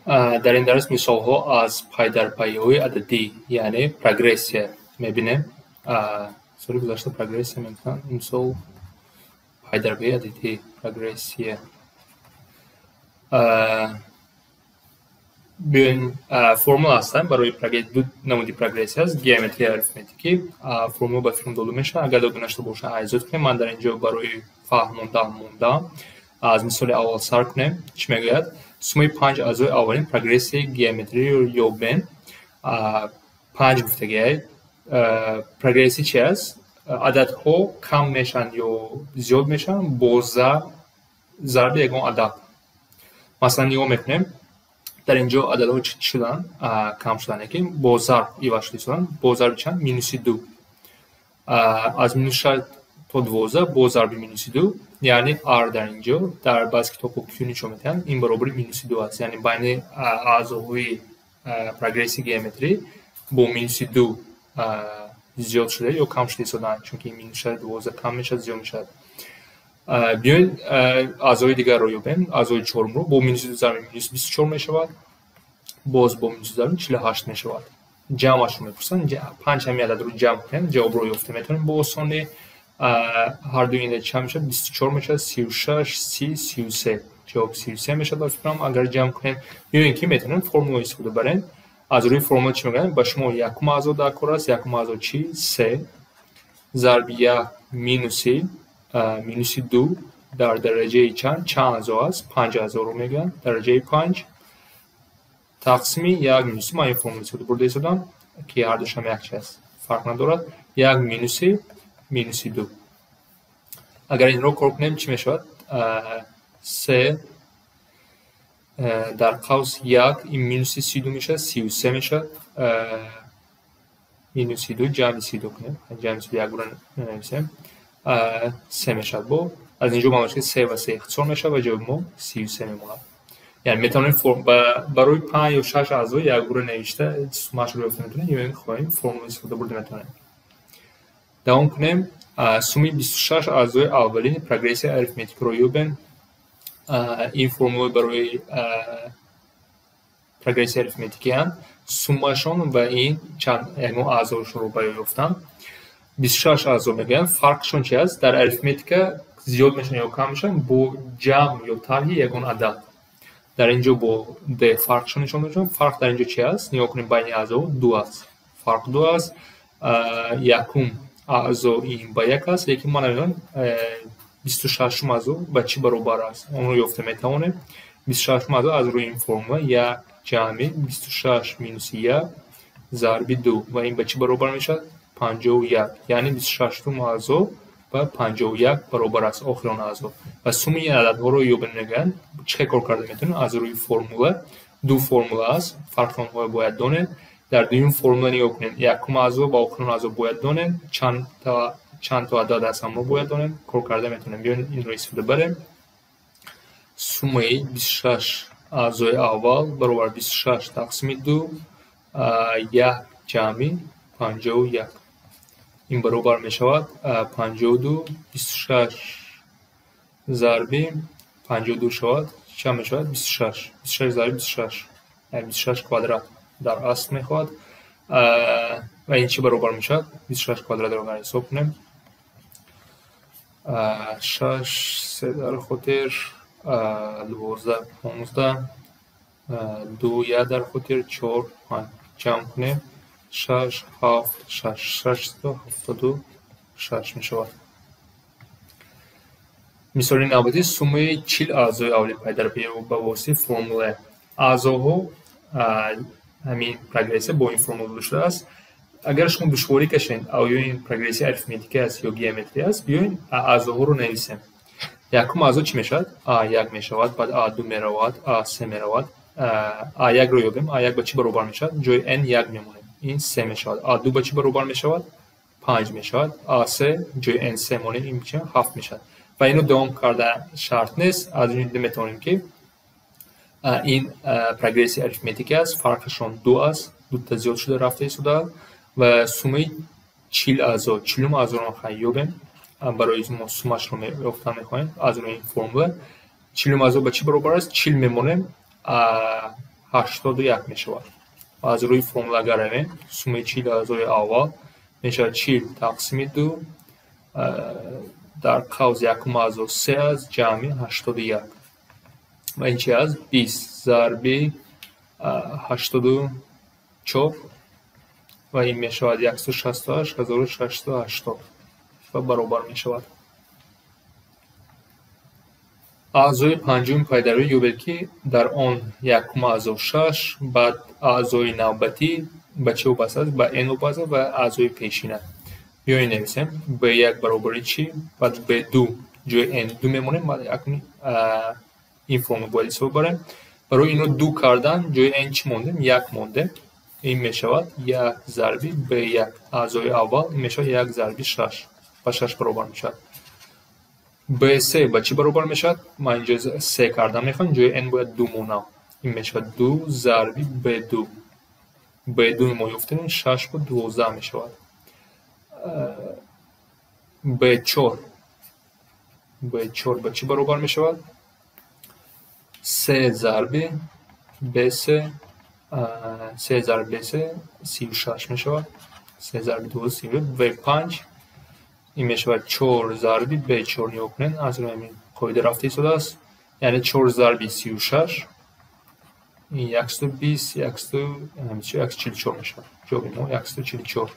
Дар ин дарс мисолҳо аз пайдарпайиҳои ададӣ, яъне прогрессия мебинем. Соли гузашта прогрессия мегуфтанд, имсол пайдарпайи ададӣ, прогрессия. Биёем, формула ҳастанд барои ду намуди прогрессия аст: геометрия, арифметикӣ. Формула ба филм дода мешавад. Агар дода нашуда бошад, айзод кунем. Ман дар ин ҷо барои фаҳмондан мондам. Аз мисоли аввал сар кунем. Чӣ мегӯяд? Суммаи панҷ аъзои аввалин прогрессияи геометриро ёбем. Панҷ гуфтагиай. Прогрессия чи аст? Ададҳо кам мешаванд ё зиёд мешаванд бо зарби ягон адад. Масалан, нигоҳ мекунем, дар ин ҷо ададҳо чӣ шуданд? Кам шуданд, лекин бо зарб иваз шуда истоданд. Бо зарби чанд? Минуси ду. Аз минус шаш то 12 бо зарби минуси ду, яъне r дар ин ҷо, дар баъзе китобҳо q нишон медиҳанд, ин баробари минуси ду аст. Яъне байни аъзоҳои прогрессияи геометрӣ бо минуси ду зиёд шуда ё кам шуда истоданд, чунки минус шаш 12 кам мешавад, зиёд мешавад. Биёед, аъзои дигарро ёбем. Аъзои чорумро бо минуси ду зарби минус 24 мешавад, боз бо минус ду зарби 48 мешавад. Ҷамъашро мепурсанд. Панҷ ҳамин ададро ҷамъ кунем, ҷавобро ёфта метавонем бо осонӣ. Ҳар дуи ин чанд мешавад? 24 мешавад, 36, 30, 33. Ҷавоб 33 мешавад, ба фикрам, агар ҷамъ кунем. Ё ин ки метавонем формула истифода барем. Аз рӯи формула чӣ мегӯянд? Ба шумо якум аъзо дар кор аст. Якум аъзо чӣ? Се зарби як минуси ду дар дараҷаи чанд? Чанд аъзо аст? Панҷ аъзоро мегӯянд. Дараҷаи панҷ тақсими як минуси, ман ин формула истифода бурда истодам, ки ҳардушам як чи аст, фарқ надорад, як минуси ду. Агар инро кор кунем, чӣ мешавад? Се дар қавс як, ин минуси 32 мешавад, 33 мешавад. Минуси ду ҷамъи 32 кунем, ҷамъи 32 якбора менависем, се мешавад. Бо аз ин ҷо маълум ки се ва се ихтисор мешавад ва ҷавоби мо 33 мемонад. Яъне метавонем барои панҷ ё шаш аъзо якбора навишта суммаашро ёфта метавонем, ё ин хоҳем, формула истифода бурда метавонем. Давом кунем. Суммаи 26 аъзои аввалини прогрессияи арифметикиро ёбем. Ин формула барои прогрессияи арифметикианд. Суммашон ва ин чанд ягон аъзошонро баён ёфтан. 26 аъзо мегӯянд. Фарқшон чи аст? Дар арифметика зиёд мешаванд ё кам мешаванд бо ҷамъ ё тарҳи ягон адад. Дар ин ҷо бо д фарқшон нишон мешаванд. Фарқ дар ин ҷо чи аст? Нигоҳ кунем, байни аъзо ду аст, фарқ ду аст. Якум аъзо ин ба як аст, лекин ман намедонам, 26-ум аъзо ба чӣ баробар аст. Онро ёфта метавонем. 26-ум аъзо аз рӯи ин формула: як ҷамъи 26 минуси як зарби ду. Ва ин ба чӣ баробар мешавад? 51. Яъне 26-ум аъзо ба 51 баробар аст, охирон аъзо. Ва суммаи ин ададҳоро ёбем мегӯянд. Чӣ хел кор карда метавонем? Аз рӯи формула. Ду формула аст, фарқи онҳоро бояд донем. Дар дуюм формула нигоҳ кунем, якум аъзо ва охирон аъзо бояд донем, чанд то адад аст, ҳамро бояд донем, кор карда метавонем. Биёед, инро истифода барем. Суммаи 26 аъзои аввал баробар 26 тақсими ду, як ҷамъи 51. Ин баробар мешавад 52. 26 зарби 52 шавад, чанд мешавад? 26. 26 зарби 26, яъне 26 квадрат дар асл мехоҳад. Ва ин чӣ баробар мешавад? 26 квадратро агар ҳисоб кунем, шаш, се дар хотир, 12, 15, ду, як дар хотир, чор, панҷ, ҷамъ кунем, шаш, ҳафт, шаш, 676 мешавад. Мисоли навбатӣ: суммаи 40 аъзои аввали пайдарпайӣ ба воситаи формула. Аъзоҳо, ҳамин прогрессия бо ин формула дода шудааст. Агар шумо душворӣ кашед, оё ин прогрессия арифметикӣ аст ё геометрӣ аст, биёед, аъзоҳоро нависем. Якум аъзо чӣ мешавад? А як мешавад, баъд а ду меравад, а се меравад. А якро ёбем. А як ба чӣ баробар мешавад? Ҷои н як мемонем, ин се мешавад. А ду ба чӣ баробар мешавад? Панҷ мешавад. А се, ҷои н се монем, ин чи ҳафт мешавад. Ва ино давом карда шарт нест. Аз ин дида метавонем, ки ин прогрессияи арифметикӣ аст, фарқашон ду аст, дута зиёд шуда рафта истодааст. Ва суммаи 40 аъзо, 40-ум аъзоро хай ёбем. Барои мо суммашро ёфтан мехоҳем аз рӯи ин формула. 40-ум аъзо ба чӣ баробар аст? 40 мемонем. 81 мешавад. Аз рӯи формула агар равем, суммаи 40 аъзои аввал мешавад 40 тақсими 2 дар қавс якум аъзо 3 аст, ҷамъи 81. Ва ин чи аст? 20 зарби 84 ва ин мешавад 168680 ва баробар мешавад. Аъзои панҷуми пайдарвӣ ёбед, ки дар он якум аъзо 6, баъд аъзои навбатӣ ба чӣ вобаста аст? Ба n вобаста ва аъзои пешина. Биёед нависем b1 баробари чӣ, баъд b2 ҷои n 2 мемонем, баъд акнун ин формула бояд ҳисоб барем. Барои инро 2 кардан ҷои n чӣ мондем? 1 мондем. Ин мешавад 1 зарби b1 аъзои аввал, ин мешавад 1 зарби 6, ба 6 баробар мешавад. B3 ба чӣ баробар мешавад? Ман инҷо 3 кардан мехоҳам, ҷои n бояд 2 монам. Ин мешавад 2 зарби B2. B2 мо ёфтем 6 бо 12 мешавад. B4 ба чӣ баробар мешавад? 3 зарби B3, 3 зарби B3 36 мешавад. 3 зарби 2 32. B5 ин мешавад 4 зарби B4. Нигоҳ кунед, аз рӯи ҳамин қоида рафта истодааст. Яъне 4 зарби 36 ин 120, 144 мешавад. Ҷавоби мо 144.